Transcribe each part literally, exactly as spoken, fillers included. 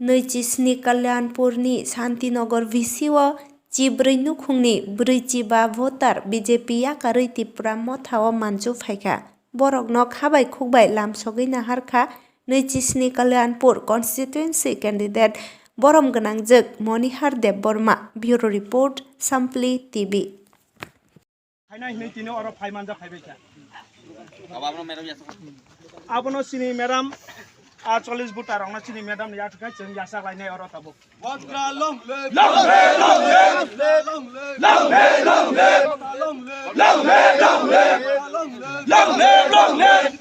Nui chi sni Kalyanpurni Santinagar V C o chi brwi nukhungni brwi chi ba voter B J P yakarwi Tipra Motha o manchu phaikha. Borokno khabai khukbai lamsogwi naharkha nui chi sni Kalyanpur constituency candidate borom gwnangjwk Monihar Debbarma. Bureau report, Sampli T V. Phainai hinwi tini oro phai manja phaibai kha. Abono chini madam, a chollish voter rokno chini madam ni yathok khai chwng yachak lainai oro tabuk. Voter long live! Long live, long live! Voter long live! Long live, long live! Voter long live! Long live, long live! Voter long live! Long live, long live!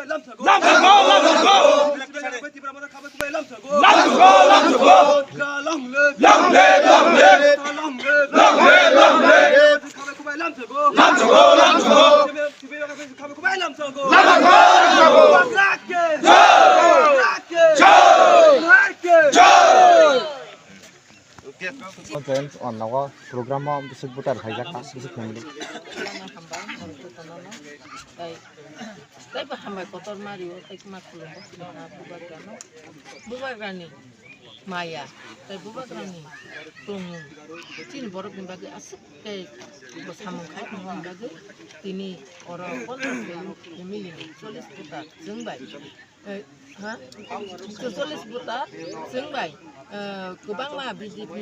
Lamsogo, lamsogo! Lamsogo, lamsogo! Long live, long live! Long live, long live! Lamsogo, lamsogo! Lamsogo, lamsogo! Jai! Jai! James on nogo program o bisik butar phaijak kha, bisik family. Tei, tei bo hambai kotor mari o, tei ma khulumbo, bubagrano, bubagrani maya, tei bubagrani tongmung, chini borokni bagwi aswk tei bo samung khai tongmani bagwi tini oro ponchash family ni chollish butar chwng bai. Eh, ha? Chollish buta chwng bai, eh, kwbangma B J P,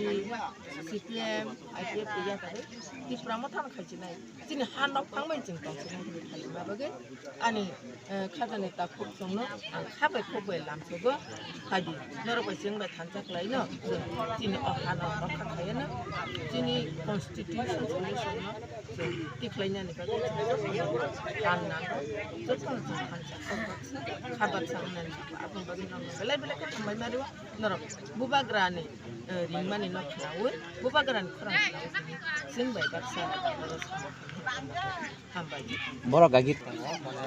C P M, I P F twi yakarwi Tipra Motha no khaichinai. Chini ha nok phangbai chwng tongsinai hinwi khaima bagwi ani, eh, khajani takhuk chwngno ang kha bai khuk bai lamsogo. Phaidi norok bai chwng bai thansa khlaino, chwng chini o hano rokha khaiano, chini constitution solution no chwng tikhlainani bagwi chwng han nango, jotono chwng thansa kha baksa wngnani bagwi, aboni bagwi norokno belai belai khe hambai ma rwo. Norok bubagrani, eh, ringmani no khwnaui, bubagrani khorang khwnaui chwng bai baksa norok samung khainai. Hambai. Borok gagir. Mane,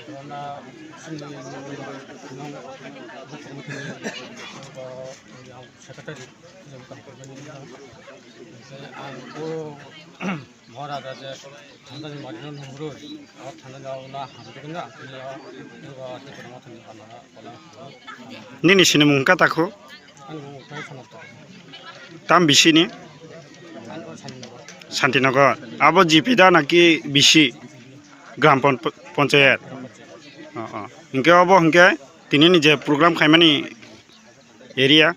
corona sini nung secretary, ang ko Maharaja je thanda ni mari nung roi, thanda ni na hamdi na, nini sini mung kata ko? Tam bisini? Santinagar. Abo G P da naki bisi? Gram pon-, Panchayat. Oh, oh. Hingke abo hingke tini ni je program khaimani area.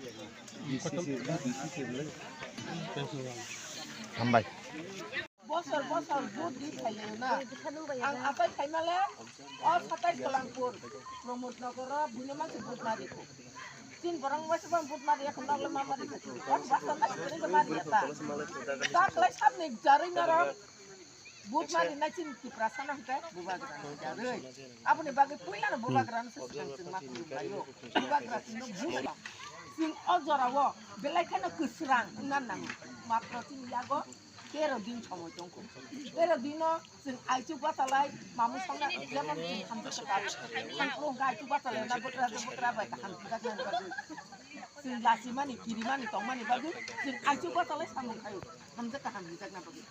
Hambai. Bosor bosor vote di khailai na. Ang atai khaimale o satai Kalangpur, Pramod Nagar o buino mansi vote ma di ko. Tin borang masa bang vote ma di, ekon dagla ma ma di ko. O basa na kiri ma di ta. Ta klai samni jaring nara vote ma di na tin Tiprasa na hita bubagra jaring. Aboni bagwi puila no bubagra no se swkang chwng ma khulum laio. Bubagra tin no vote ba. Tin o jora o belai kheno kwsrang wngna nango. Matro tin yago tero din somoi tongkho. Tero dino chwng aichuk bachalai mamung songna jemon chwng hamjak kwtal. Tangklo hwnkhe aichuk bachalai na bwkra bwkra bai kaham hwnjaknani bagwi. Chwng lachimani, kirimani tongmani bagwi chwng aichuk bachalai samung khaio. Hamjak kaham hwnjakna bagwi.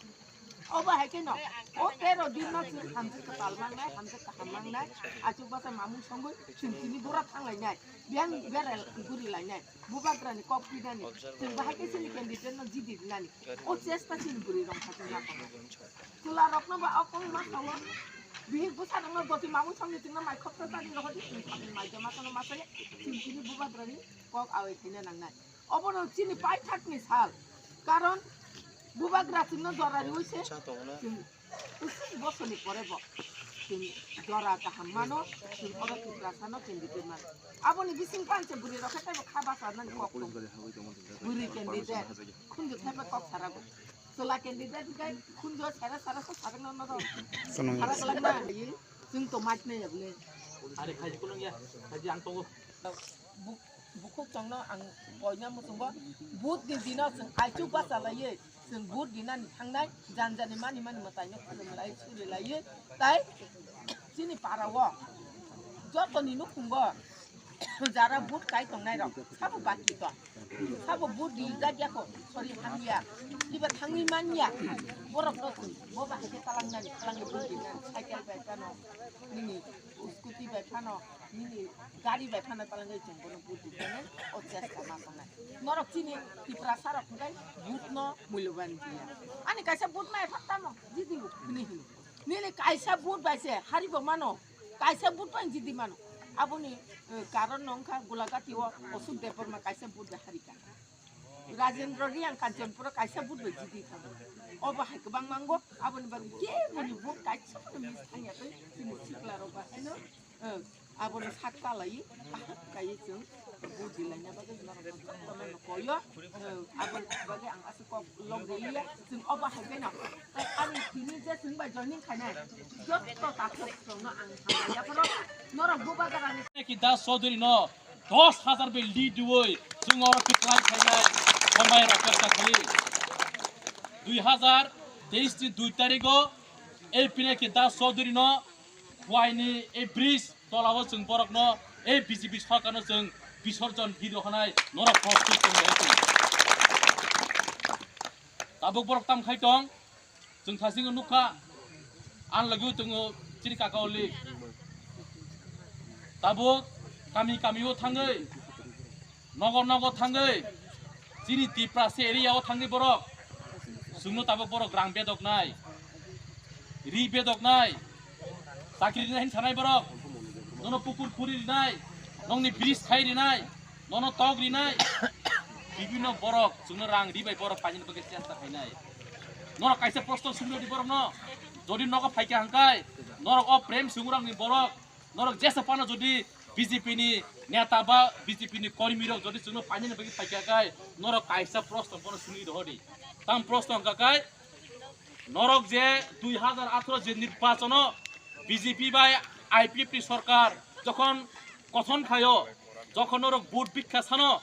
Obo hai kheno o tero dino chwng hamjak kwtal mangnai, hamjak kaham mangnai, aichuk bacha mamung songwi chwng tini bura thanglainai, biyang berai gurilainai. Bubagrani kok pinani, chwng bahai khe chini candidate no jidi rinani. O chesta chini bwrwi rok kha chwng ma tongo. Chwla rokno ba o kok ma sao. Bihik bwsa rokno goti mamung songni chwngno mai khopsa tari rohor di chwng mai jama kono ma saya. Chwng chini bubagrani kok awi thina nangnai. Obono chini paithakni sal. Karon bubagra chwngno jora riwi se chwng Usik bosoni pore bo chwng jora kaham mano, chwng oro Tiprasano candidate mano. Aboni bising panche bwrwi rok khe teibo kha basa nani kok tong. Bwrwi candidate, khunju thaiba kok sarago. Chwla candidate khe khunju sara sara kok sarakno no do. Sara kwlangna, chwng to mach nai ya bwle. Are khaji kulung ya, khaji ang tongo. Buk-, bukhuk chwngno ang koina muchungo, vote ni dino chwng aichuk bachalaiwi, chwng vote rinani thangnai, jani jani mani mani mwtaino khulumlai, surilaiwi, tai chini para o jotoni nukhungo jara vote kai tongnairok sabo baki tong, sabo vote rijak ya kho, sori hamya, kiba thangwi manya, borokno chwng bo bahai khe talangnani, talangwi vote rinani, cycle bai phano nini Scooty bai phano, nini gari bai phano palangwi chwng bono vote rwmani o chesta ma tongnai. Norok chini Tiprasa rok hwnkhe vote no mulyoban diya. Ani kaisa vote ma ephang tamo jidi hwnwi hino. Nini kaisa vote bai se haribo mano, kaisa vote bai jidi mano. Aboni, eh, karon no wngkha Gulagati o Ashok Debbarma kaisa vote bai harika. Rajendra Reang Kanchanpura kaisa vote bai jidi thango. Obo hai kwbang mango, aboni bagwi keboni vote kaisa phano miss thangya tei chini sikla rok bai haino, eh, abono sak chalai, kaham kaiwi chwng vote dilaina bagwi norok no jotono no koyo, eh, aboni bagwi ang aswk kok lok rwliya, chwng obo hai phano. Tei ani tini je chwng bai joining khainai, joto takhuk rokno ang hambai yapharo, norok bubagrani. Ki Das Chaudhary no dos hajar bai lead diwi chwng oro kwplai khainai, hambai rok kha khali. Dui hajar teis ni dui tarigo ei Pinaki Das Chaudhary no Huaini ei bridge tolao chwng borokno ei B J P sarkarno chwng bisorjon video hwnai norok kok twi chwng bai tong. Tabuk borok tam khai tong, chwng thasingno nukha, ang lagio tongo chini kaka oli. Tabuk kami kamio thangwi nogo nogo thangwi, chini Tiprasa area o thangwi borok, chwngno tabuk borok rang bedoknai, ri bedoknai, chakri rinai hin sanai borok, nono pukur khuri rinai, nongni bridge khai rinai, nono tok rinai, bibinno borok chwngno rang ri bai borok painani bagwi chesta khainai. Norok kaisa proshno swngdi borokno, jodi nogo phaikha hwnkhai, norok o Prem Singh Urangni borok, norok jesa phano jodi B J P ni neta ba B J P ni kormi rok jodi chwngno painani bagwi phaikha khai, norok kaisa proshno bono swngwi rohordi. Tam proshno hwnkha khai, norok je dui hajar atharo je nirbachono B J P bai I P F T sorkar jokhon kothon khaio, jokhon norok vote bikha sano,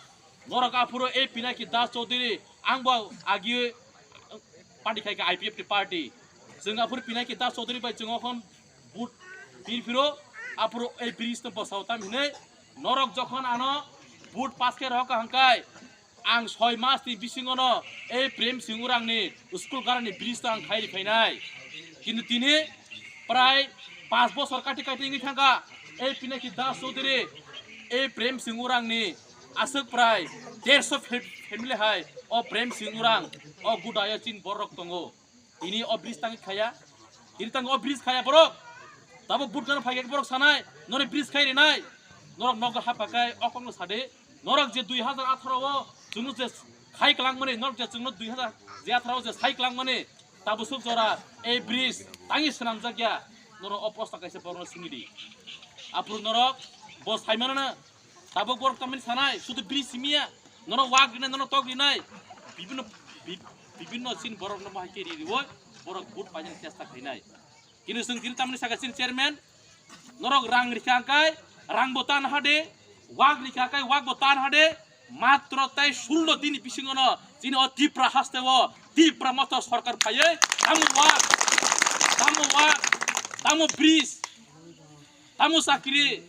norok aphuru ei Pinaki Das Chaudhary, ang bo agi party khai kha I P F T party. Chwng aphuru Pinaki Das Chaudhary bai chwng okhon vote pir phiro, aphuru ei bridge no bwsao tam hinwi norok jokhon ano vote pass khe rohorkha hwnkhai, ang soi mas ni bisingo no ei Prem Singh Urang ni school garani bridge no ang khai ri phainai. Kintu tini prai pas bosor kati kati wngwi thangkha ei Pinaki Das Chaudhary, ei Prem Singh Urang ni aswk prai derso fam-, family hai o Prem Singh Urang o gudayo chin borok tongo. Tini o bridge tangwi khaya, tini tang o bridge khaya borok. Tabo vote gana phaikhe borok sanai, nore bridge khai rinai. Norok nogo haphakai okongno sade. Norok je dui hajar atharo o chwngno je khai kwlangmani, norok je chwngno dui hajar je atharo o je sai kwlangmani, tabusuk jora ei bridge tangwi swnamjakya. Norok o proshno kaisa borokno swngwi di. Aphuru norok bo saimanano. Tabuk borok tamani sanai, sudu bridge simiya, nono wak rinai, nono tok rinai, bibinno, bi-, bibinno sin borok no bahai khe ri riwoi, borok vote painani chesta khainai. Kini chwng tini tamani saka chini chairman, norok rang rikha hwnkhe, rang bo tan hade, wak rikha hwnkhe, wak bo tan hade, matro tai sullo dini bisingono, chini o Tipra haste o, Tipra motha sorkar phaiye, tamo wak, tamo wak, tamo bridge, tamo chakri,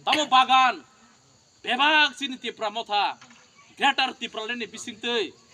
tamo bagan, bebak chini Tipra motha, Greater Tipraland ni bisingtwi,